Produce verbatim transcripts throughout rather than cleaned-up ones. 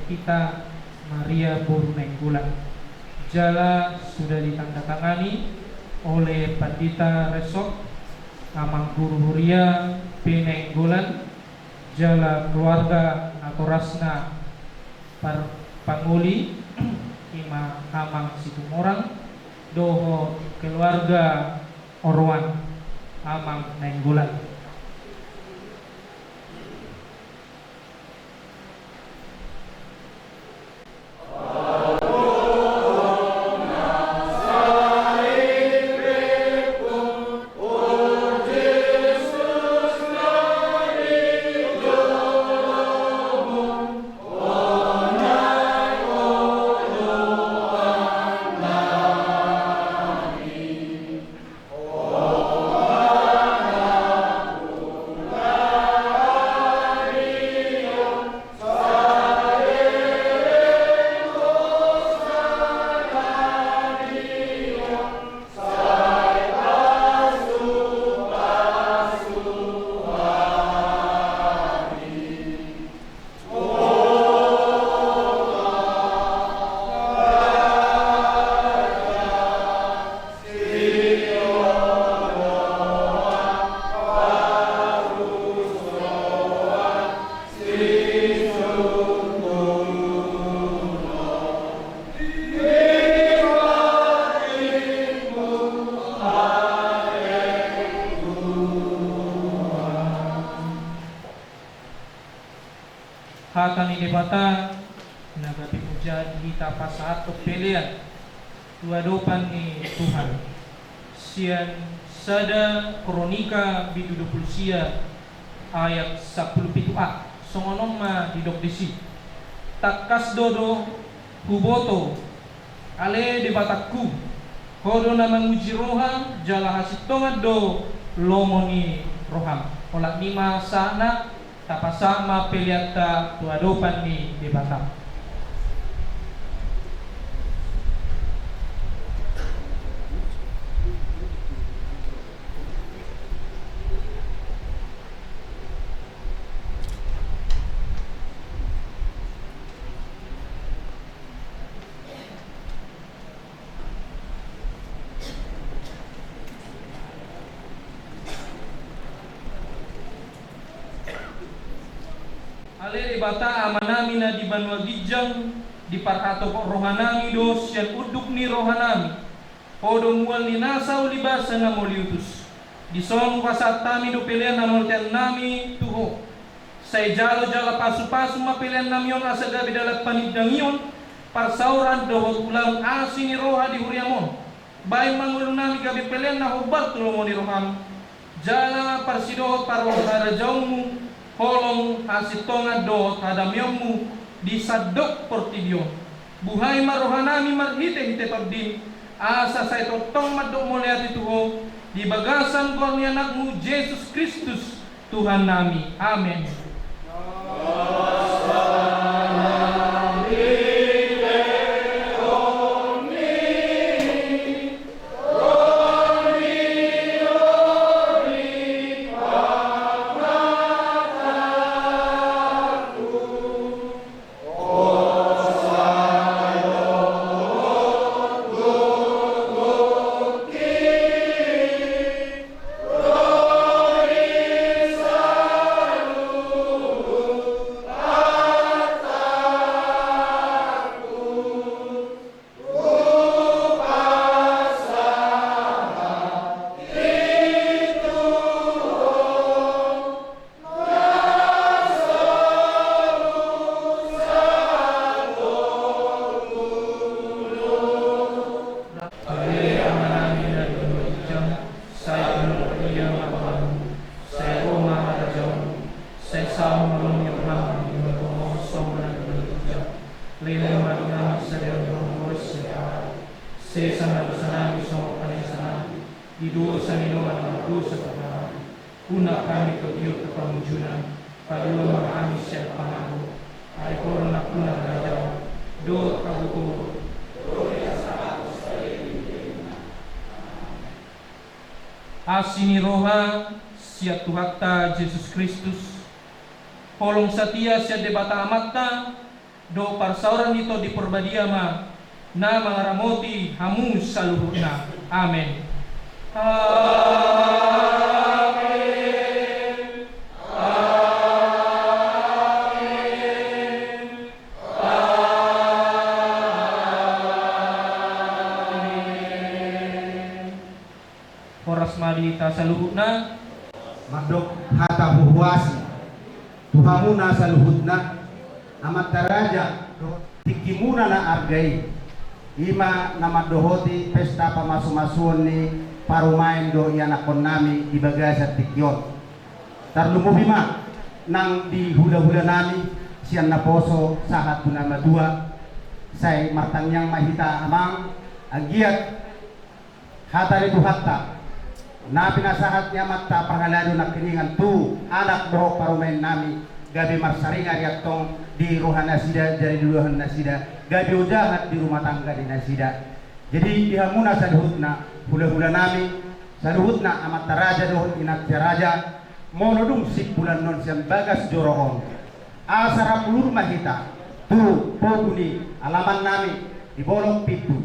Kita Maria Boru Nainggolan. Jala sudah ditandatangani oleh Pandita Resort, Amang Guru Huria P Nainggolan, jala keluarga natorasna par-, pangoli, ima Amang Situmorang, dohot keluarga oroan Amang Nainggolan. Hata ni Debata na gabe mujal di hita pasahathon pelean tu adopan ni Tuhan. Sian sada Kronika bindu dua pulu sia ayat sampulu pitu a, songon on ma didok disi: Tangkas do, do huboto, ale Debatangku, Ho do na manguji roha, jala hasintongan do lomo ni roham. Holan i ma sahatna, tapasahat ma peleanta tu adopan ni Debata. Ale Debata Amanami na di banua ginjang, diparhatopot rohanami do sian unduk ni rohanami. Ho do mual ni nasa ulibasa na mauliutus. Dison hupasahat hami do pelean na mauliutus nami tu Ho. Sai jalo jala pasupasu ma pelean nami on asa gabe dalan panindangion, parsaoran dohot ulaon asi ni roha di huriam on. Bahen ma ngolu nami gabe pelean na hombar tu lomo ni roham. Jala parsidohot parharajaonmu, holong, hasintongan dohot hadameonmu di sandok portibi on. Buhai ma rohanami marhitehite Tondim, asa sai tongtong mandok mauliate tu Ho, di bagasan goar ni Anakmu Jesus Kristus, Tuhan nami. Amen. Ale Amanami na di banua ginjang, sai pinarbadia ma goarmu, sai ro ma harajaonmu, sai saut ma lomo ni roham di banua tonga on songon na di banua ginjang. Lehon ma di hami sadari on harajaon siapari. Sesa ma dosanami songon panesanami di dosa ni dongan na mardosa tu hami. Unang hami togihon tu pangunjunan, palua ma hami sian pangago. Ai Ho do nampuna harajaon dohot hagogoon. Asi ni roha sian Tuhanta Jesus Kristus, holong satia sian Debata Amanta, dohot parsaoran ni Tondi Parbadia ma na mangaramoti hamu saluhutna. Amen. Amen. Amen. Amen. Horas ma di hita saluhutna. Mandok hata huhuasi tu hamuna saluhutna, amanta raja, tingkimuna na arga i, i ma na mandohoti pesta pamasumasuon ni parumaen dohot ianakkonnami di bagasan tingki on. Tarlumobi ma nang di hulahulanami sian naposo sahat tu na matua. Sai martangiang ma hita amang, anggiat hata ni Tuhanta na pinasahat ni amanta parhalado nangkiningan tu anak dohot parumaennami, gabe marsaringar i antong di rohanasida jala di luluannasida, gabe ojahan di rumah tangga ni nasida. Jadi di hamuna saluhutna hulahulanami, saluhutna amanta raja dohot inanta raja, molo dung simpulannon sian bagas joro on, asa rap udur ma hita tu pogu ni alamannami di Bolong Pintu,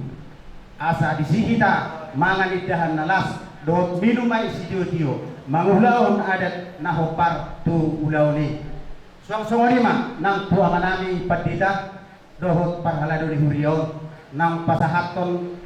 asa disi hita mangan indahan na las dohot minum aek sitiotio mangulahon adat na hombar tu ulaon i. Suang songon i ma nang tu amanami pandita dohot parhalado ni huria on, naung pasahathon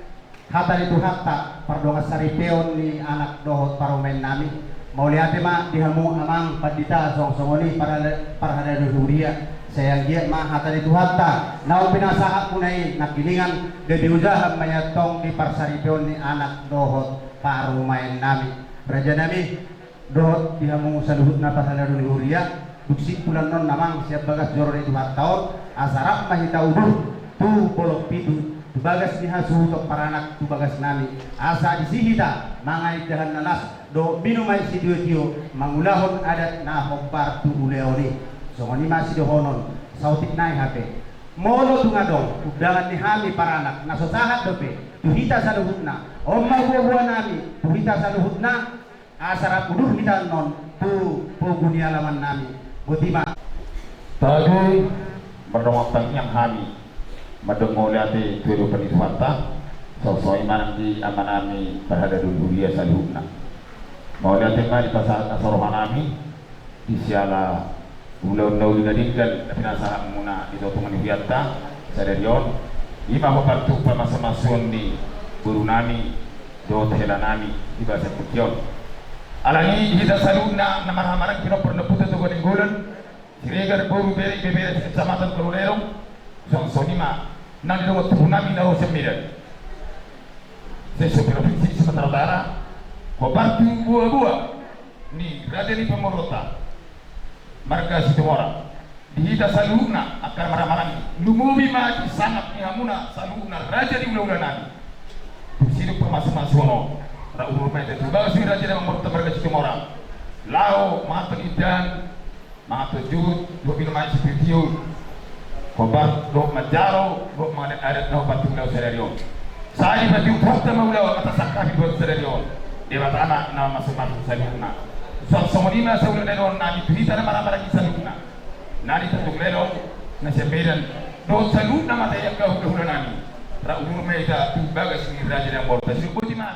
hata ni Tuhanta pardongan saripeon ni anak dohot parumaennami. Mauliate ma di hamu amang pandita suang songon i parhala-, parhalado ni huria. Sai anggiat ma hata ni Tuhanta naung pinasahatmuna i nangkiningan gabe ojahan ma i antong di parsaripeon ni anak dohot parumaennami. Rajanami, dohot di hamu saluhutna parhalado ni huria, dung simpulannon amang sian bagas joro ni Tuhanta on, asa rap ma hita udur tu Bolong Pintu, tu bagas ni hasuhuton paranak tu bagasnami, asa disi hita mangan indahan na las dohot minum aek sitiotio mangulahon adat na hombar tu ulaon i. Songon i ma sidohonon, saotik nai hape, molo tung adong undangan ni hami paranak na so sahat dope tu hita saluhutna, on ma buabuanami tu hita saluhutna, asa rap udur hita annon tu pogu ni alamannami. Boti ma. Tabe, mardongan tangiang hami mandok mauliate tu adopan ni Tuhanta, suang songon i ma nang di amanami parhalado ni huria saluhutna. Mauliate ma dipasahat na sarohanami di siala ulaon na uli na denggan na pinasahatmuna di tongatonga ni hurianta sadari on, i ma hombar tu pamasumasuon ni borunami dohot helanami di bagasan tingki on. Alani i hita saluhutna na marhahamaranggi, pinompar ni ompunta Toga Nainggolan, Siregar, boru, bere, ibebere sekecamatan Kota Lelong, suang songon i ma nang di dongan tubunami na ro sian Medan, se-, seprovinsi Sumatera Utara, hombar tu boaboa ni raja ni pamoruonta marga Situmorang. Di hita saluhutna angka na marhahamaranggi, lumobi ma di sangap ni hamuna saluhutna raja ni hulahulanami. Dung sidung pamasumasuon on, rap udur ma hita tu bagas ni raja ni pamoruonta marga Situmorang, laho mangan indahan, mangan juhut, dohot minum aek sitiotio, hombar dohot manjalo dohot mangadat adat na hombar tu ulaon sadari on. Sai dipatihuk Tuhanta ma ulaon na tasangkapi buat sadari on. Debata ma na mamasumasu saluhutna. Suang songon i ma saluhutna dohononnami tu hita na marhahamaranggi saluhutna, na di Tanjung Lelong, na sian Medan, dohot saluhutna ma di angka hulahulanami. Rap udur ma hita tu bagas ni raja ni pamoruonta. Sidung boti ma.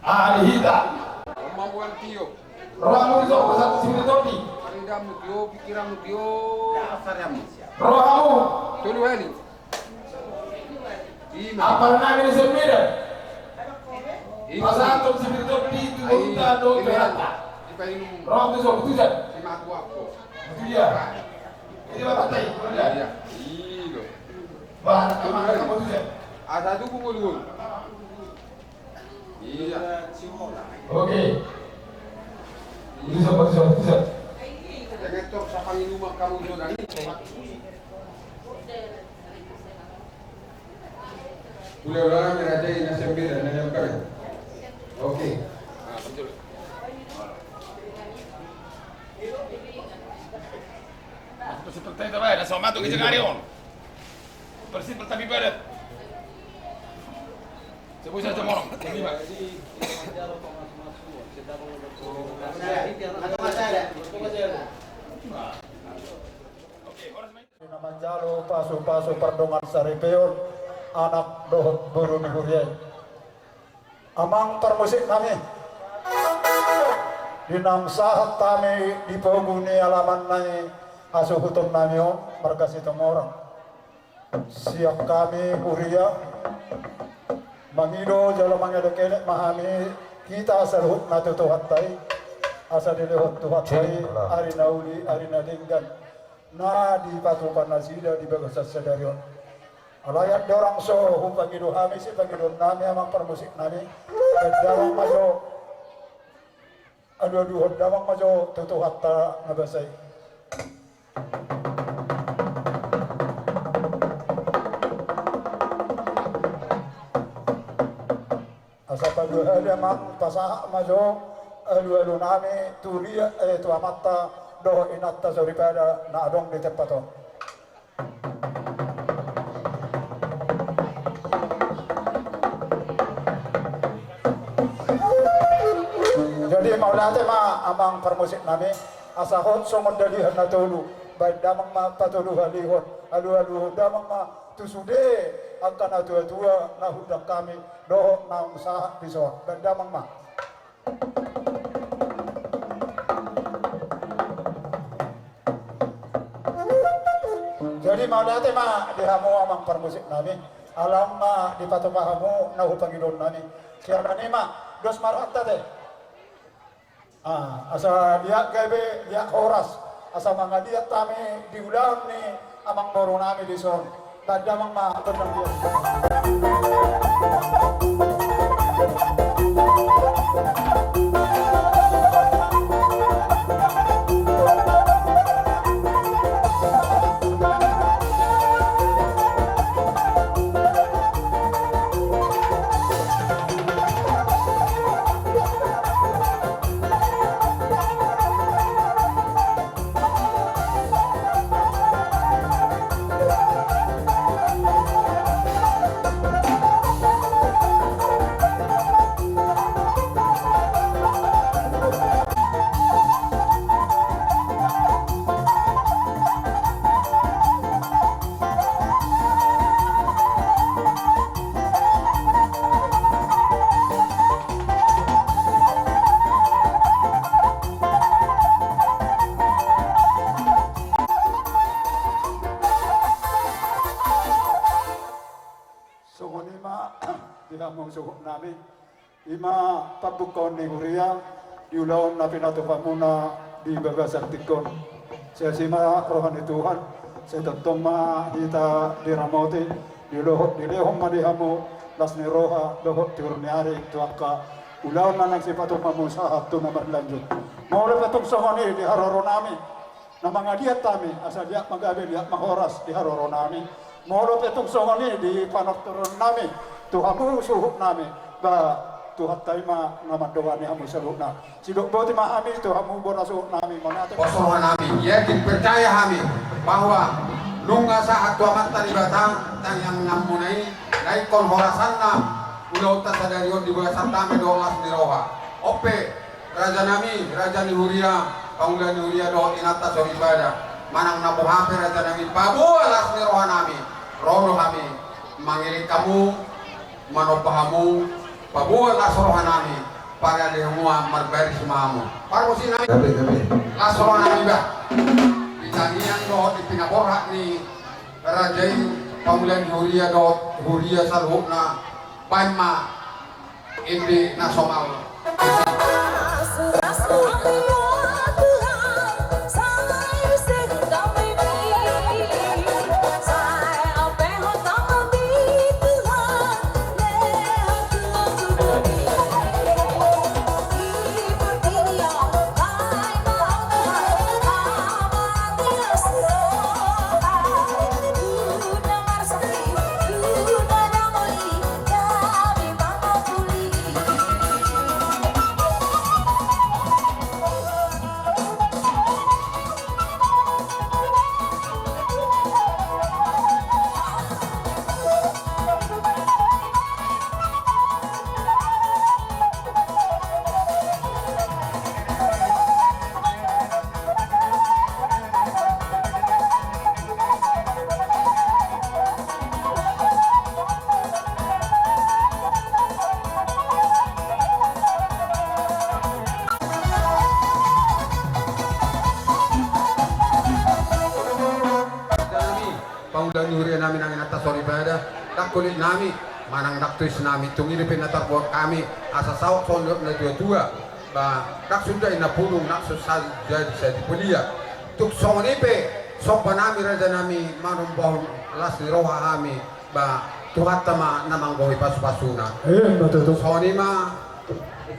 Ah, di hita. Kemampuan tio. Rohamu di soko satu sipir tondi. Paridamu tio, pikiranmu tio. Rohamu. Tolu hali. Ima. Apala nami di sembeda. Ima. Pasahaton sipir tondi tu ai, Tuhan, ima. Dohot Tuhanta. Ima, ima. Rohamu di soko tusan. Ima tu aku. Itu dia. Ini bapak tai, benar? Iya. Iya. Bah, teman kamu tusan. Asa tuku ngolu. Iya. Oke. Bisa, bisa, bisa. Jangan tok sapanginuman kamu itu nanti. Ulang-ulang, raja ini nasib beda, nanya kali. Oke. Seperti itu, Pak. Ada sama tuh, kita ngari, Om. Bersih, tapi padat. Sebut saja morong. Jadi, Pak. Na manjalo pasupasu pardongan saripeon, anak dohot boru ni huria i. Amang parmusik nami, di naung sahat hami di pogu ni alaman nai hasuhuton nami on marga Situmorang. Sian hami huria mangido jala mangelek-elek ma hami hita saluhutna tu Tuhanta i, asa dilehon Tuhanta i ari na uli, ari na denggan na dipatupa nasida di bagasan sadari on. Alai andorang so hupangido hami sipangidoon nami, amang parmusik nami, baen damang ma jo, alualuhon damang ma jo tu Tuhanta na basa i. Asa paduahali, amang, pasahat ma jo alualu nami tu huria, eh, tu amanta dohot inanta soripada na adong di tempat on. Jadi mauliate ma, amang parmusik nami, asa hot songon dalihan na tolu, baen damang ma patoluhalihon, alualuhon damang ma tu sude angka natuatua na hundang hami dohot naung sahat dison, baen damang ma. Jadi mauliate ma di hamu, amang parmusik nami, alai ma dipatupa hamu na hupangidoon nami. Sian nami ma, dos ma rohanta te. Ah, asa liat gabe, liat horas, asa mangaliat hami di ulaon ni amangboru nami dison. Baen damang ma gondang dia. Songon i ma di hamu suhut nami. I ma pambukaon ni huria di ulaon na pinatupamuna di bagasan tingki on. Sai asi ma roha ni Tuhan, sai tongtong ma hita diramoti, dilehon, dilehon ma di hamu las ni roha dohot tiur ni ari tu angka ulaon na naeng sipatupamu sahat tu na marlanjut. Molo pe tung songon i di haroro nami, na mangaliat hami, asa liat ma gabe, liat ma horas di haroro nami. Molo pe tung songon i di panortoron nami tu hamu suhut nami, ba Tuhanta i ma na mandongani hamu saluhutna. Sidok boti ma hami tu hamu bona suhut nami, mauliate. Pos roha nami, yakin percaya hami bahwa nunga sahat tu Amanta Debata tangiangnamuna i, na ingkon horasanna ulaonta sadari on di bagasan dame dohot las ni roha. On pe, raja nami, raja ni huria, pangula ni huria dohot inanta soripada, manang na boha pe raja nami, paboa las ni roha nami, ro do hami mangelek hamu, manomba hamu, Paboa las roha nami, parade hamu, marbaris ma hamu. Pargonsi nami. Gabe, gabe. Las roha nami, bah. Di tangiang dohot di pinaborhat ni raja i, pangula ni huria dohot huria saluhutna, baen ma ende na somal. Pangula ni huria nami nang inanta soripada, ndang kulit nami manang ndang tois nami, tung i dope na tarbuat hami, asa saut songon natuatua, ba ndang sunda inna pudung, ndang so jadi sajipolia. Tung songon i pe somba nami raja nami manombahon las ni roha hami, ba Tuhanta ma na manggohi pasupasuna. Emma tutu. Songon i ma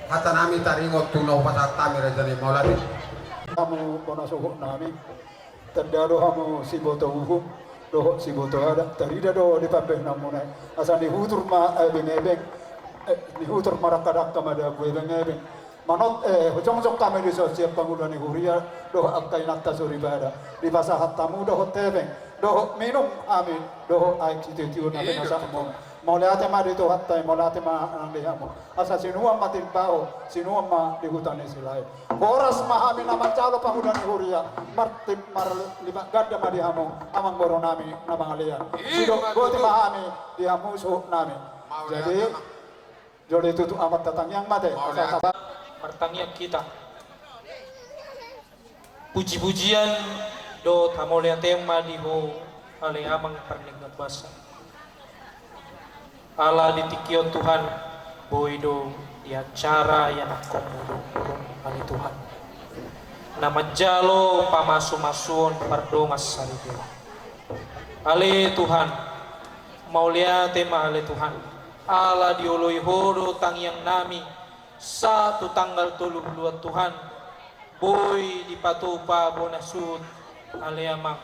hata nami taringot tu na hupasahat hami raja nami, mauliate. Hamu bona sogot nami. Tanda do hamu siboto uhum dohot siboto adat, tarida do di pambahenanmuna i. Asa nihutur ma ebeng-ebeng, eh, nihutur ma dangka-dangka, madabu ebeng-ebeng. Manat, eh, jongjong hami dison sian pangula ni huria dohot angka inanta soripada. Dipasahat hamu dohot hepeng dohot minum hami dohot aek sitio-tio na pinasahatmu. Mauliate ma di Tuhanta i, mauliate ma nang di hamu. Asa sinuan ma timbaho, sinuan ma di huta ni Silahi. Horas ma hami na manjalo pangula ni huria, martip marlipat ganda ma di hamu amangboru nami na mangalean. Sidok boti ma hami di hamu suhut nami. Jadi jolo tutu amanta tangiang ma te. Martangiang hita. Puji-pujian dohot hamauliateon ma di Ho ale Amang pardenggan basa. Ala di tingki on Tuhan, boi do di acara ianakkonmu do ale Tuhan, na manjalo pamasumasuon pardongansaripeon. Ale Tuhan, mauliate ma ale Tuhan, ala dioloi Ho do tangiang nami sahat tu tanggal tolu pulu opat Tuhan, boi dipatupa bona suhut ale Amang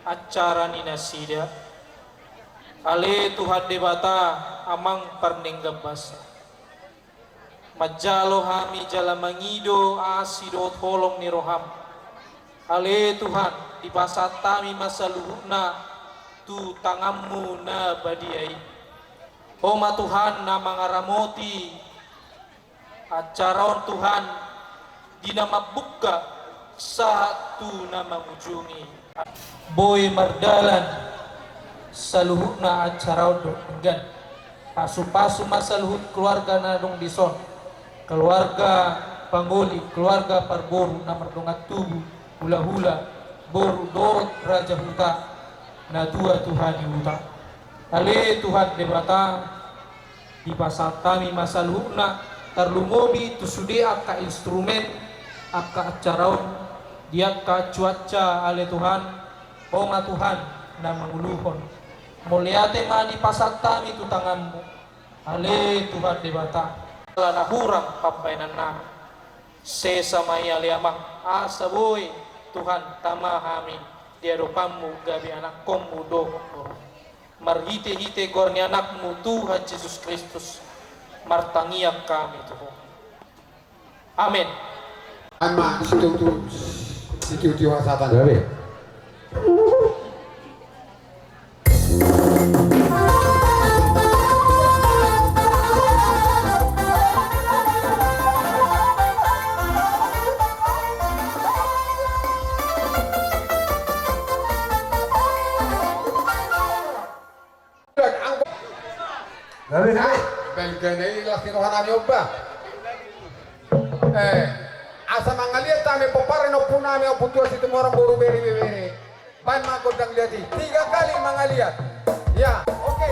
acara ni nasida. Ale Tuhan Debata, Amang pardenggan basa, manjalo hami jala mangido asi dohot holong ni roham. Ale Tuhan, dipasahat hami ma saluhutna tu tanganmu na badia i. Ho ma Tuhan na mangaramoti acara on Tuhan, di na mambuka sahat tu na mangujungi. Boi mardalan saluhutna acara on dohot denggan. Pasupasu ma saluhut keluarga na adong dison, keluarga pangoli, keluarga parboru na mardongan tubu, hulahula, boru dohot raja huta, natua-tua ni huta. Ale Tuhan Debata, dipasahat hami ma saluhutna, tarlumobi tu sude angka instrumen, angka acara on, di angka cuaca ale Tuhan, Ho ma Tuhan na manguluhon. Mauliate ma dipasahat hami tu tanganmu, ale Tuhan Debata. Ala na hurang pambahenan nami, sesa ma i ale Amang, asa boi Tuhan tama hami di adopanmu gabe anakkonmu dohot boru. Marhite-hite goar ni anakmu Tuhan Jesus Kristus, martangiang hami tu Ho. Amen. Amen. Sitio-tio hasahatan. Amen. Gabe, gabe. Baen Jadi las ni roha nami, Omba. Eh, asa mangaliat hami, pomparan ni ompu nami, Ompu Tuan Situmorang, boru, bere, ibebere. Baen ma gondang liat i. Tiga kali mangaliat. Ya, oke.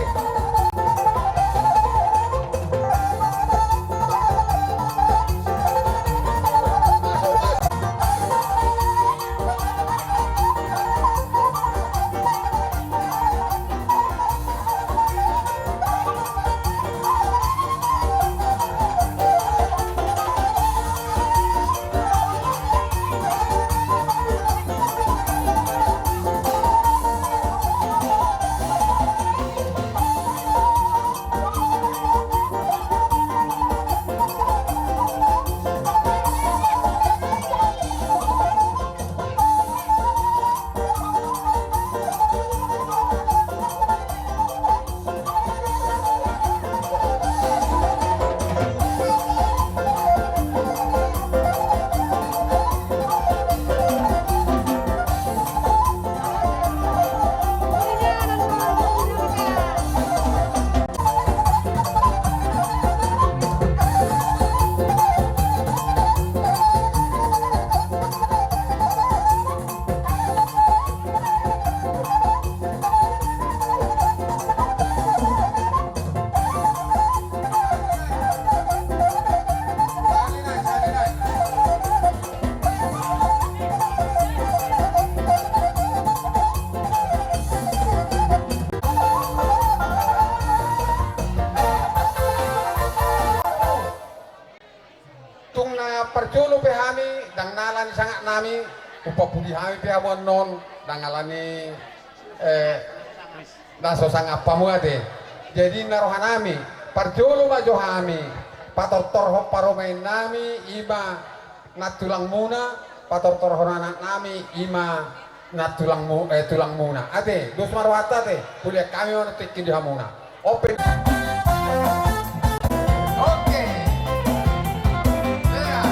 Tung na parjolo pe hami, ndang na ala ni sangap nami, umpapudi hami pe hamu annon, ndang ala ni, eh, na so sangap hamu ate. Jadi na roha nami, parjolo ma jo hami patortorhon parumaen nami, i ma nantulangmuna, patortorhon anak nami, i ma nantulangmu, eh, tulangmuna. Ate, dos ma rohanta ate, hulean hami ma tingki di hamuna. Open. Oke. Ya.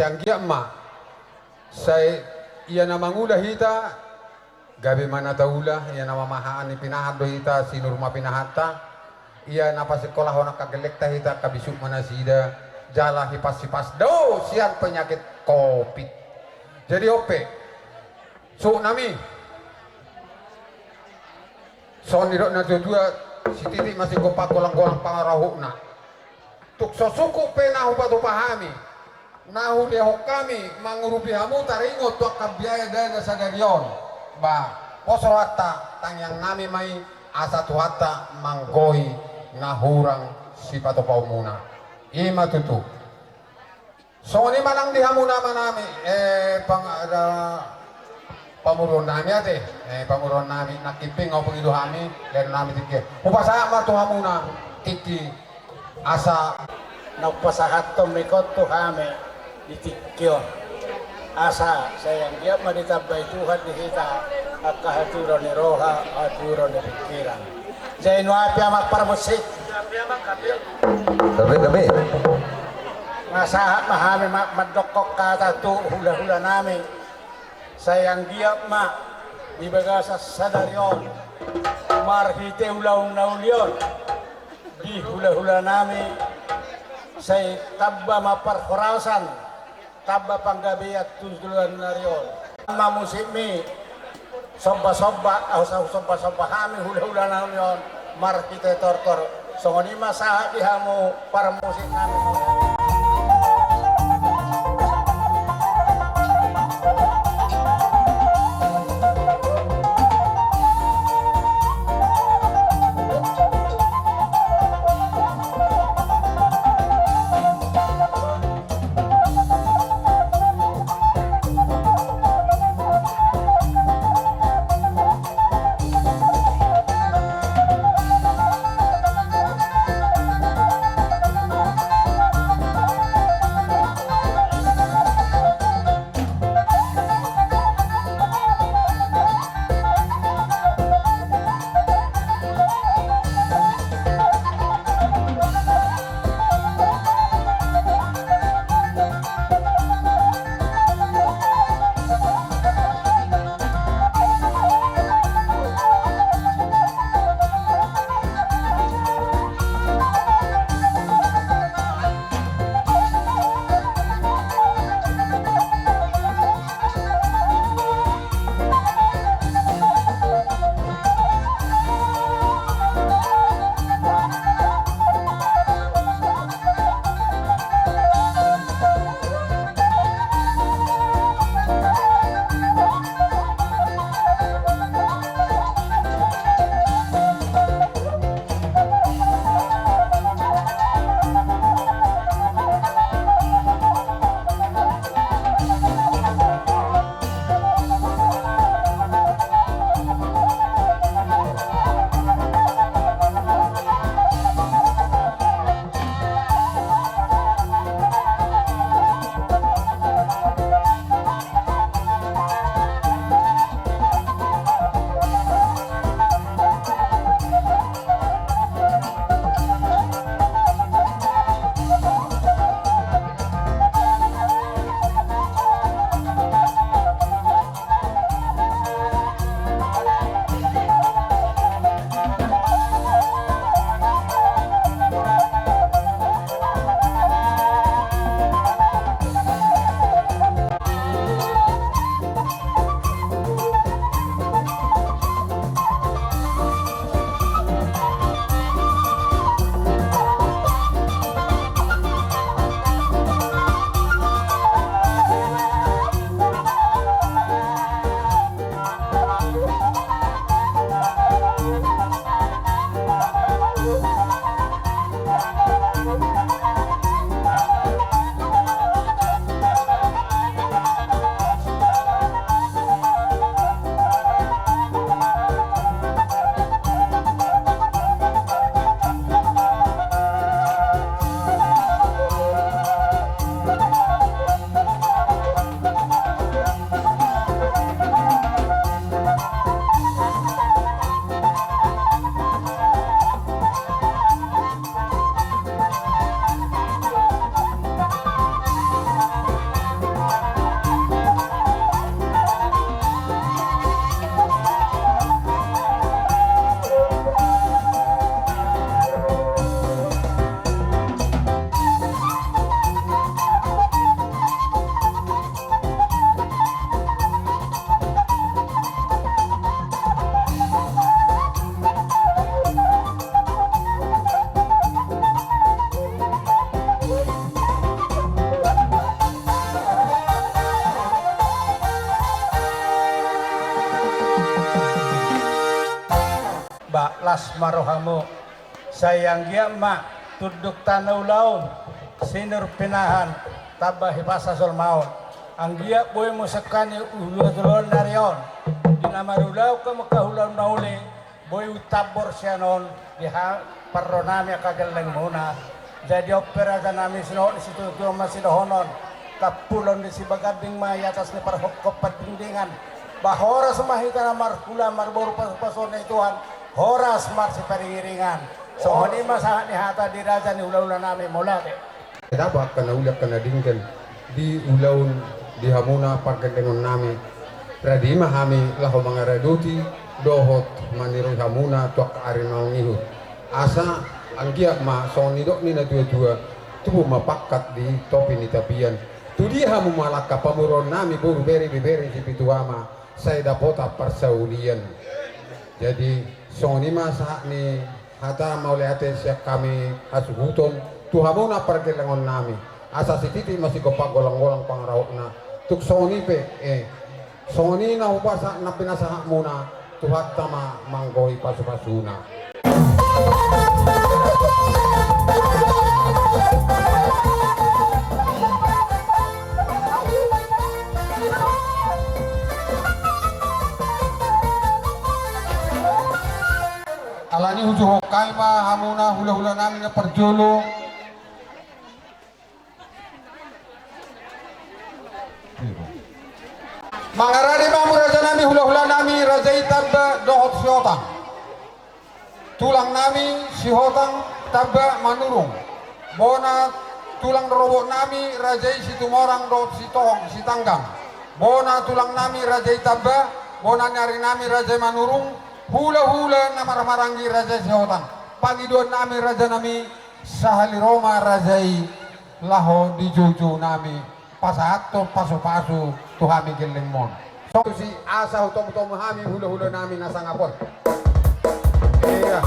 Anggiat ma sai ia na mangula hita, gabe ma na taula, ia na mamaha ni pinahan do hita, sinur ma pinahanta, ia na pasikkolahon angka gellengta hita, angka bisuk ma nasida, jala hipas-hipas do sian penyakit covid. Jadi on pe, suhut nami, songon nidok na tua-tua, sititi ma sigompa, golang-golang pangarahutna. Tung so sungkun pe na hupatupa hami, na hulehon hami mangurupi hamu taringot tu angka biaya dana sadari on, ba, pos rohanta, tangiang nami ma i asa Tuhanta manggohi na hurang sipatupaonmuna. I ma tutu. Songon i ma nang di hamu na ama nami, eh, pang-, ada, pamoruon nami ate, eh, pamoruon nami, nangkin pe nga hupangido hami, lehon nami tingki. Hupasahat ma tu hamuna tingki, asa na hupasahathon ma ingkon tu hami di tingki on. Asa sai anggiat ma ditambai Tuhan di hita angka hatujuron ni roha, hatujuron ni pingkiran. Sai nuaeng pe, Amang Parmusik. Gabe, gabe. Nga sahat ma hami ma-, mandokkon hata tu hula-hula nami. Sai anggiat ma di bagasan sadari on, marhite ulaon na uli on, di hula-hula nami, sai tamba ma parhorasan, tamba panggabean tu joloan ni ari on. Mamusikmi, somba-somba, ahu somba-somba hami hula-hula nami on, marhite tortor, songon i ma sahat di hamu parmusik nami. Las ma rohamu. Sai anggiat ma tunduk tano ulaon, sinur pinahan, tamba hipas hasolmaon. Anggiat boi muse hami ulaon tu ulaon ni ari on, di na marulaon hamu angka ulaon na uli, boi tambor sian on di ha-, parro nami angka gellengmuna. Jadi on pe raja nami, songon i situtu ma sidohonon: Kampulon ni Sibaganding ma i atas ni parhongkon pandingdingan. Ba horas ma hita na marhula marboru pasupasuon ni Tuhan, horas marsiparingiringan. Songon i ma sahat ni hata di raja ni hulahula nami, mauliate. Dapot angka na uli angka na denggan di ulaon di hamuna pargellengon nami. Rade ma hami laho mangaradoti dohot maniroi hamuna tu angka ari na mangihut. Asa anggiat ma songon nidok ni na tuatua, tubu ma pangkat di topi ni tapian. Tu dia hamu mangalangka, pamoruon nami boru, bere, ibebere, sipitu ama, sai dapotan parsaulian. Jadi songon i ma sahat ni hata mauliate sian hami hasuhuton tu hamuna pargellengon nami. Asa sititi ma sigompa, golang-golang pangarahutna. Tung songon i pe, eh, songon i na hupasahat na pinasahatmuna, Tuhanta ma manggohi pasupasuna. Alani i hujuhon hami ma hamuna hulahula nami na parjolo. Mangarade ma hamu raja nami, hulahula nami, raja i Tamba dohot Sihotang. Tulang nami Sihotang Tamba Manurung. Bona tulang rorobot nami raja i Situmorang dohot Sitohong Sitanggang. Bona tulang nami raja i Tamba, bona ni ari nami raja i Manurung, hulahula na marhahamaranggi raja i Sihotang. Pangidoan nami raja nami, sahali ro ma raja i laho di joujou nami pasahathon pasupasu tu hami gellengmon. Songon i asa hutomutomu hami hulahula nami na sangap on. Iya.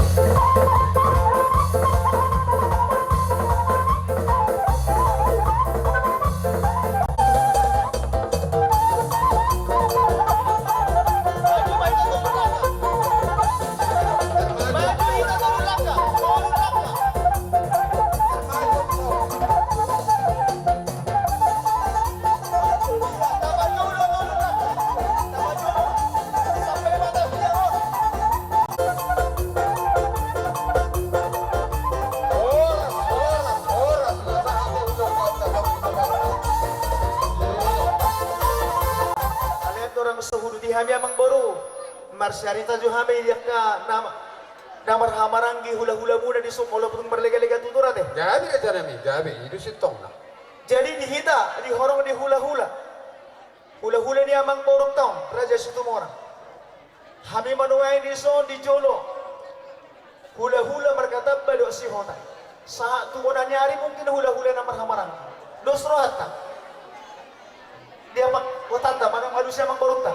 Alai andorang so huduti hami, amang boru, marsiarita jo hami di angka na, na marhahamaranggi hulahulamuna dison, molo tung marlegalega tutur ate. Gabe raja nami, gabe, i do sintongna. Jadi di hita, di horong ni hulahula, hulahula ni amang borunta on, Raja Situmorang, hami manuai dison di jolo hulahula marga Tamba dohot Sihotang. Sahat tu bona ni ari mungkin hulahula na marhahamaranggi. Dos rohanta. Dia ma, hotanta, manang alusi amang borunta.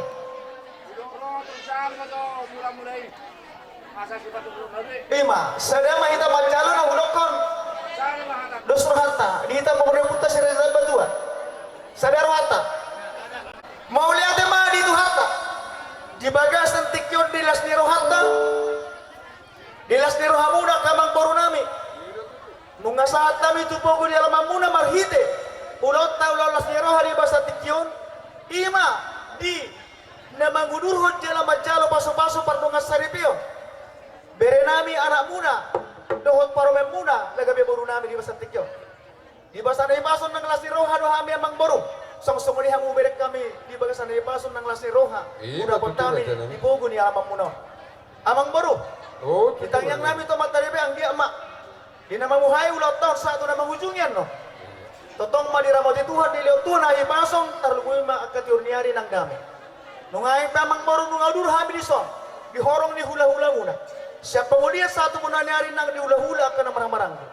Ima, sada ma hita manjalo na hudokkon. Dos rohanta, di hita pamurnipunta si Raja Tamba Tua. Sada rohanta. Mauliate ma di Tuhanta. Di bagasan tingki on di las ni rohanta, di las ni rohamuna angka amang boru nami, nunga sahat hami tu pogu ni alamanmuna marhite ulaonta, ulaon las ni roha di bagasan tingki on, ima di na mangudurhon jala manjalo pasupasu pardongan saripeon bere nami, anakmuna dohot parumaenmuna na gabe boru nami di bagasan tingki on. Di bagasan na hipas on nang las ni roha do hami, amang boru. Songon songon i hamu bere nami, di bagasan na hipas on nang las ni roha. Ima, dapot tutu hami raja nami, di pogu ni alamanmuna on. Amang boru. Oh, tutu, di tangiang nami tu Amanta Debata, anggiat ma di na mamuhai ulaonta on sahat tu na mangujungi annon. Tongtong ma diramoti Tuhan, dilehon Tuhan hahipason, tarlumobi ma angka tiur ni ari nang dame. Nunga i pe, amang boru, nunga udur hami dison di horong ni hulahulamuna sian pangolian sahat tu bona ni ari nang di hulahula angka na marhahamaranggi.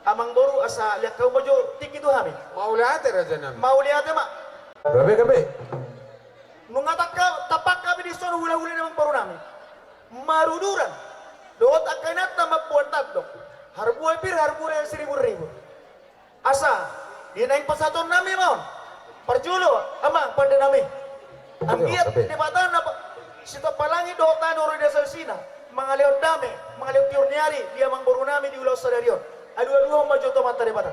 Amang boru, asa lean hamu ma jo tingki tu hami. Mauliate raja nami. Mauliate ma. Gabe, gabe. Nunga tangka, tampak hami dison hulahula ni amang boru nami maruduran dohot angka inanta mamboan tandok, harbue pir, harbue siribur-ribur. Asa di naeng pasahaton nami ma on, parjolo, amang pande nami, anggiat Debata na pa-, sitompa langit dohot tano, ro di dasar sina, Mangalehon dame, mangalehon tiur ni ari di amangboru nami di ulaon sadari on. Alualuhon ma jo tu Amanta Debata.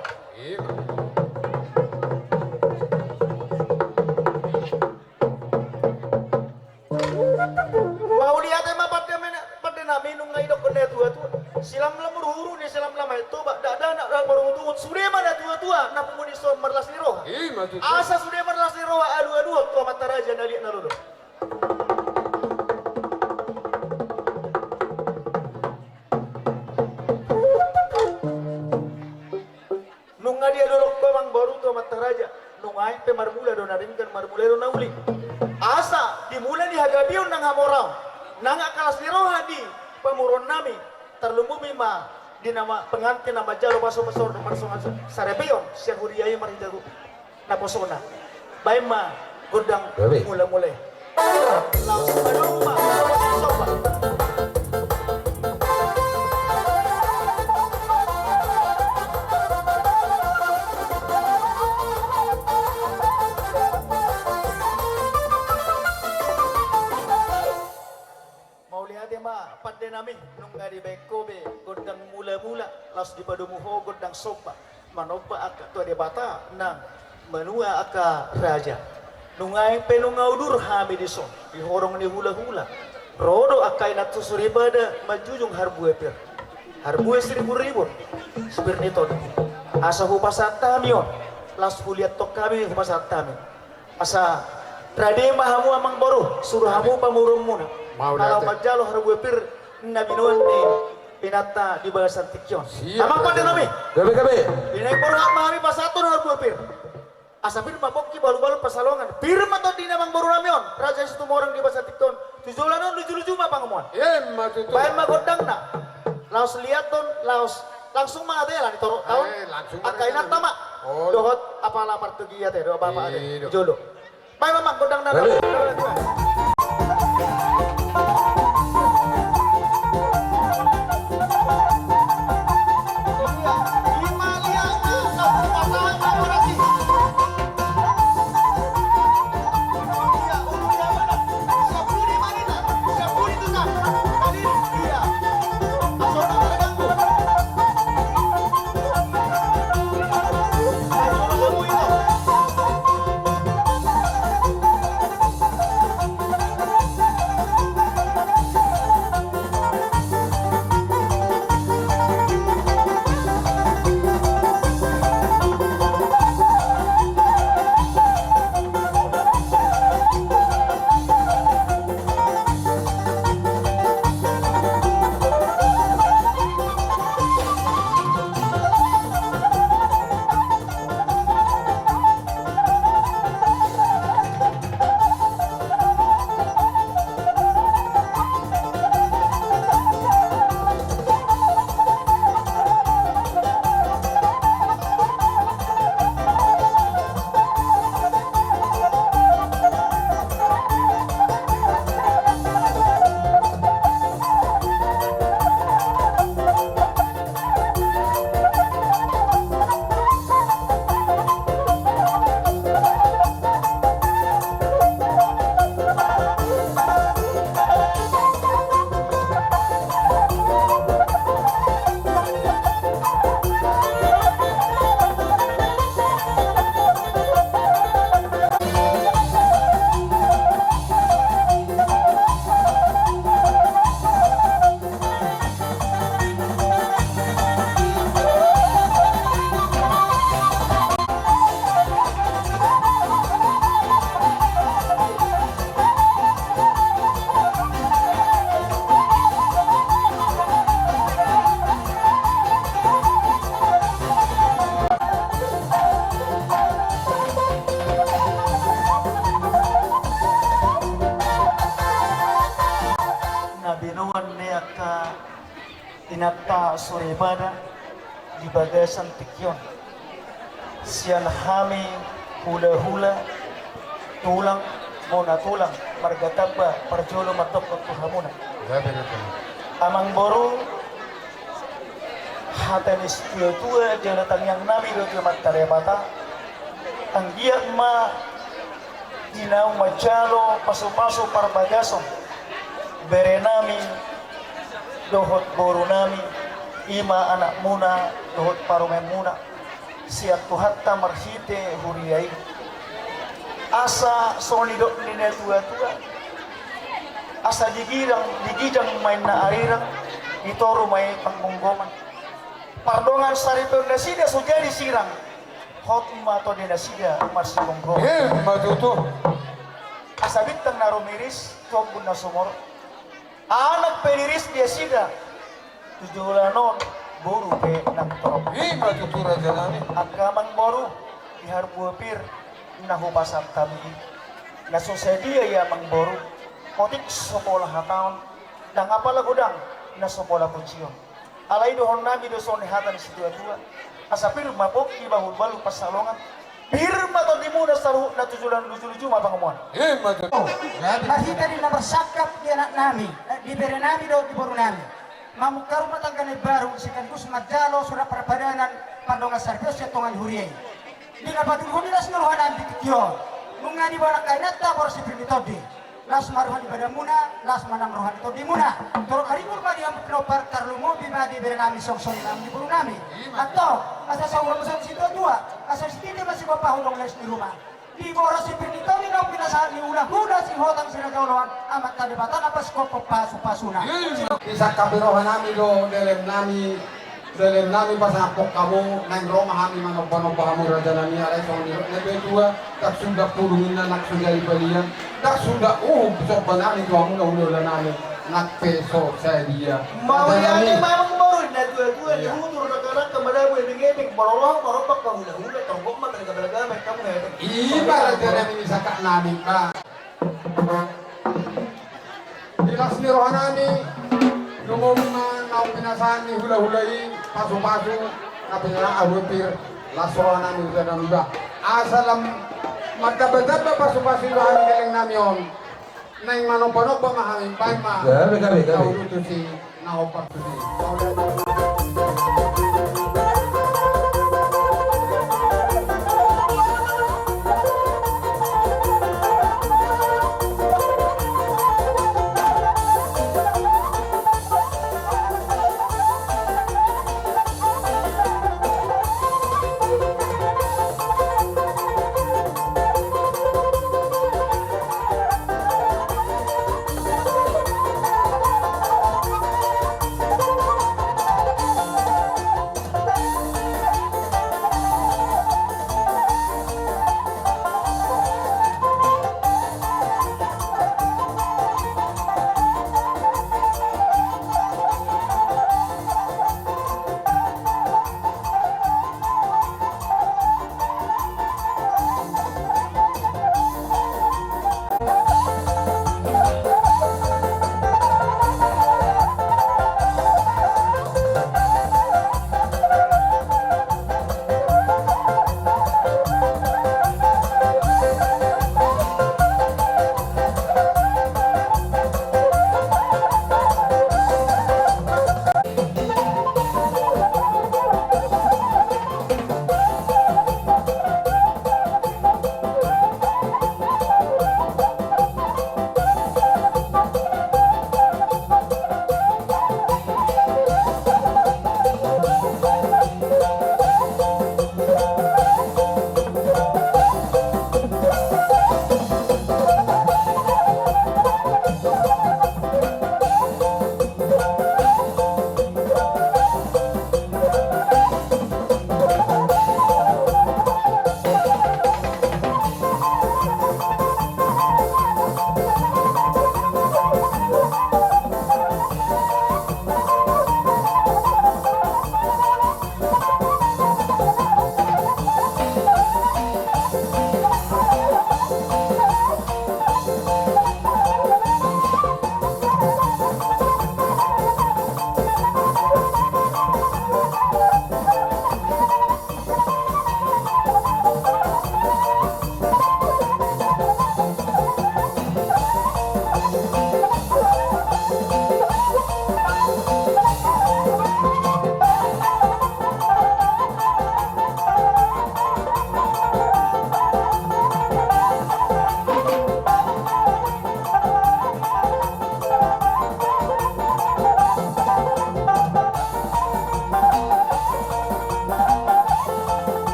Mauliate ma pande nami, nunga didok na tuatua. Silamlam ruhuru ni silamlam Aek Toba, dakdanak marungutungut, sude ma na tuatua na pungu dison marlas ni roha. Asa sude marlas ni roha alualuhon tu amanta raja na liat na lolo. Nunga dia dolok tu amangboru tu amanta raja. Nunga aek pe marmula do na denggan, marmula do na uli. Asa dimulai ni hagabeon nang hamoraon, nang angka las ni roha di pamoruon nami, tarlumobi ma di na pengantin na manjalo pasu-pasu dohot marsongon saripeon sian huria i marhite naposona. Baen ma gondang mulamula i. Laos adong ma somba. Mauliate ma pande nami, nunga dibaen ho be gondang mulamula, laos dipadomu ho gondang somba. Manomba angka tua Debata nang manuan angka raja. Nunga aek pe nunga udur hami dison di horong ni hulahula. Ro do angka inanta soripada manjujung harbue pir, harbue siribur-ribur, sipir ni tondi. Asa hupasahat hami on, laos huliathon hami hupasahat hami. Asa rade ma hamu amangboru, suru hamu pamoruonmuna. Mau na laho manjalo harbue pir na binoan ni inanta di bagasan tingki on. Amang pande nami. Gabe, gabe. Di na imborhat ma hami pasahathon harbue pir. Asa pir ma pongki, balu-balu pansalongan. Pir ma tondi ni amangboru nami on, Raja Situmorang di bagasan tingki on. Tu joloan on luju-luju ma pangomoan. Baen ma gondangna. Laos liathon, laos langsung ma ate ala ni torop taon. Angka inanta ma. Dohot apala partugi ate, dohot bapa ate. Jolo. Baen ma amang gondangna. Na binoan ni angka inanta soripada di bagasan tingki on. Sian hami hulahula, tulang, bona tulang, marga Tamba, parjolo mandok tu hamuna. Amangboru, hata ni situatua jala tangiang nami do tu Amanta Debata. Anggiat ma di naung manjalo pasupasu parbagason bere nami dohot boru nami, i ma anakmuna dohot parumaenmuna, sian Tuhanta marhite huria i. Asa songon nidok ni natuatua, asa di ginjang, di ginjang ma inna arirang, di toru ma i panggomgoman. Pardongan saripeon nasida so jadi sirang, hot ma tondi nasida marsigomgoman. Emma tutu. Asa bintang na rumiris tu ombun na sumorop, anak pe riris di nasida, tu joloan on boru pe nang torop. Emma tutu raja nami. Angka amangboru, di harbue pir na hupasahat hami i, na so sadia i amangboru, otik so pola hataon, ndang apala godang na so pola punsion. Alai dohonon nami do songon hata ni situatua, asa pir ma pongki bahulbahul pansalongan, pir ma tondimuna saluhutna tu joloan, lujuluju ma pangomoan. Emma tutu. Marhite di na marsangkap di anak nami, eh, di bere nami dohot di boru nami, mamungka rumah tangga na imbaru sekaligus manjalo surat parpadanan pardongan saripeon sian tonga ni huria i. Di na patuluhon ni las ni roha nami di tingki on, nunga diboan angka inanta boru si pir ni tondi. Las ma roha ni badanmuna, las ma nang roha ni tondimuna. Torop maringur ma di hamu pinompar, tarlumobi ma di bere nami, songon i nang di boru nami. Antong, asa saur matua ma situatua, asa sititi ma sigompa hudong les ni ruma. Di boru si pir ni tondi naung pinasahat ni hulahula Sihotang si Raja Oloan, Amanta Debata na pasupasupasuna. Di sangkap ni roha nami do, leleng nami, Leleng nami pasahathon hamu, naeng ro ma hami manombanomba hamu raja nami, alai songon nidok ni natuatua, ndang suda pudung inna nang so jadi balian, ndang suda uhum somba nami tu hamu na hulahula nami, nang pe so sadia. Mauliate ma amangboru, natuatua, iya, ni hutur, nangkanangka, madabu, ebeng-ebeng, maroroha, maropak, ma hulahula, torgok ma balgabelga, baen hamu hepeng. I ma raja nami, ni sangkap nami, ba. Di las ni roha nami, lumobi ma naung pinasahat ni hulahula i pasupasu, na pinasahat harbue pir, las roha nami, raja nami ba. Asa lam martambatamba pasupasu i roha ni leleng nami on. Naeng manombanomba ma hami, baen ma. Gabe, gabe, gabe. Uduti si na hombar tusi.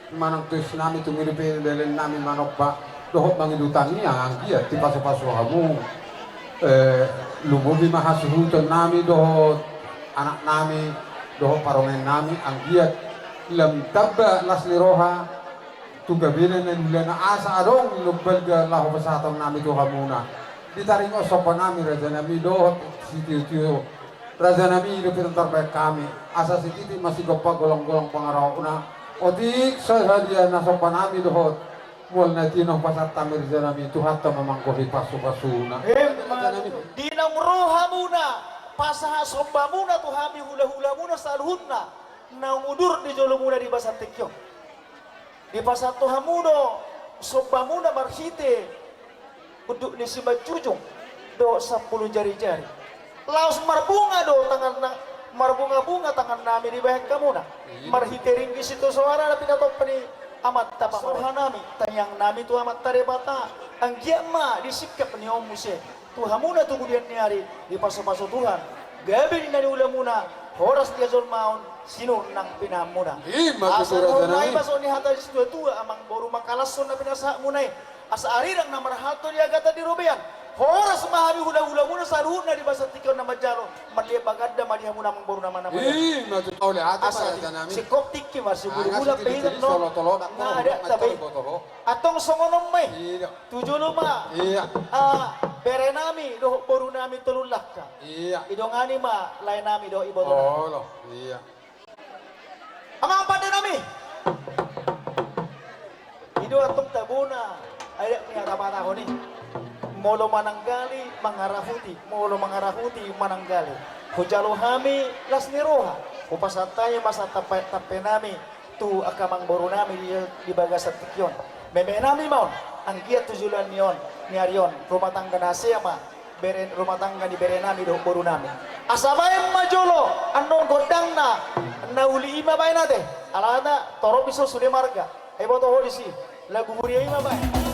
Manang tois nami tumuli pe leleng nami manomba dohot mangido tangiang anggiat dipasupasu hamu. Eh, lumobi ma hasuhuton nami dohot anak nami dohot parumaen nami anggiat lam tamba las ni roha tu gabena na nilana asa adong na balga laho pasahaton nami tu hamuna. Ditaringot somba nami raja nami dohot sitiotio raja nami dope tarbaen hami asa sititi masigompa golanggolang pangarahutna. Otik sai hadia na somba nami dohot mual na tinoh pasahat hami raja nami Tuhanta ma manggohi pasupasuna. Emma tutu. Di naung ro hamuna pasahat sombamuna tu hami hulahulamuna saluhutna naung udur di jolomuna di bagasan tingki on. Dipasahat tu hamu do sombamuna marhite unduk ni simanjujung dohot sampulu jarijari. Laos marbunga do tangan na marbungabunga tangan nami dibahen hamuna. Marhite ringgit sitio soara na pinatompa ni amanta pamoruan nami tangiang nami tu Amanta Debata anggiat ma disingkap ni on muse tu hamuna tu kemudian ni ari dipasupasu Tuhan gabe ni na niulamuna horas di hajolmaon sinur nang pinahanmuna. Ima tutu raja nami. Asa nuaeng ma songon ni hata ni situatua amangboru mangkalashon na pinasahatmuna i asa arirang na marhalto di agatan di robean. Horas ma hami hulahulamuna saluhutna di bagasan tingki on na manjalo marliat baganda ma di hamuna amangboru na manamai. Ima tutu. Asa singkop tingki ma sibulubula pe hita no. Nga ada tabe. Antong songon on ma i. Tu jolo ma. Bere nami dohot boru nami tolu langka. Idongani ma lae nami dohot iboto nami. Amang pande nami. I do antong tabona adat ni hata patahon i. Molo mananggali mangarahuti, molo mangarahuti mananggali. Hujalo hami las ni roha. Hupasahat hami ma sahat tampe nami tu angka amangboru nami di bagasan tingki on. Meme nami ma on anggiat tu joloan ni on ni ari on rumah tangga na hasea ma bere rumah tangga ni bere nami dohot boru nami. Asa baen ma jolo annon gondangna na uli i ma baen ate. Alana torop i so sude marga. Ai boto ho disi lagu huria i ma baen.